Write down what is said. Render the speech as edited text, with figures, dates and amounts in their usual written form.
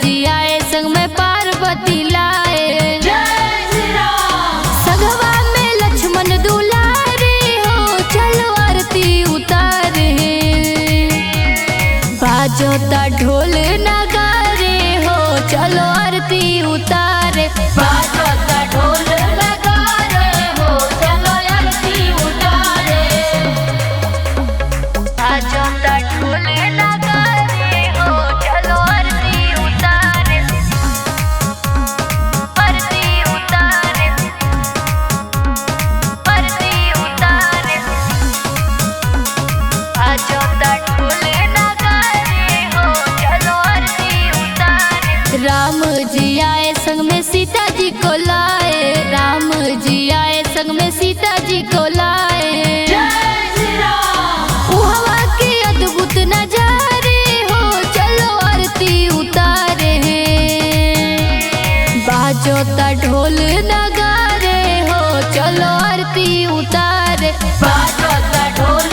जी आए संग में पार्वती लाए। सगवा में लक्ष्मण दुलारे हो चलो आरती उतारे। बाजोता ढोल नगारे हो चलो आरती उतारे। बाजता ढोल नगारे हो चलो आरती उतारे। बाजोता ढोल नगारे हो चलो आरती उतारे। आरती उतारे, आरती उतारे। बाजोता ढोल नगारे हो चलो आरती उतारे। राम जी आए संग में सीता जी को लाए। राम जी आए संग में सीता जी को लाए। उहवा के अद्भुत नजारे हो चलो आरती उतारे। बाजोता ढोल नगारे हो चलो आरती उतारे। बाजता ढोल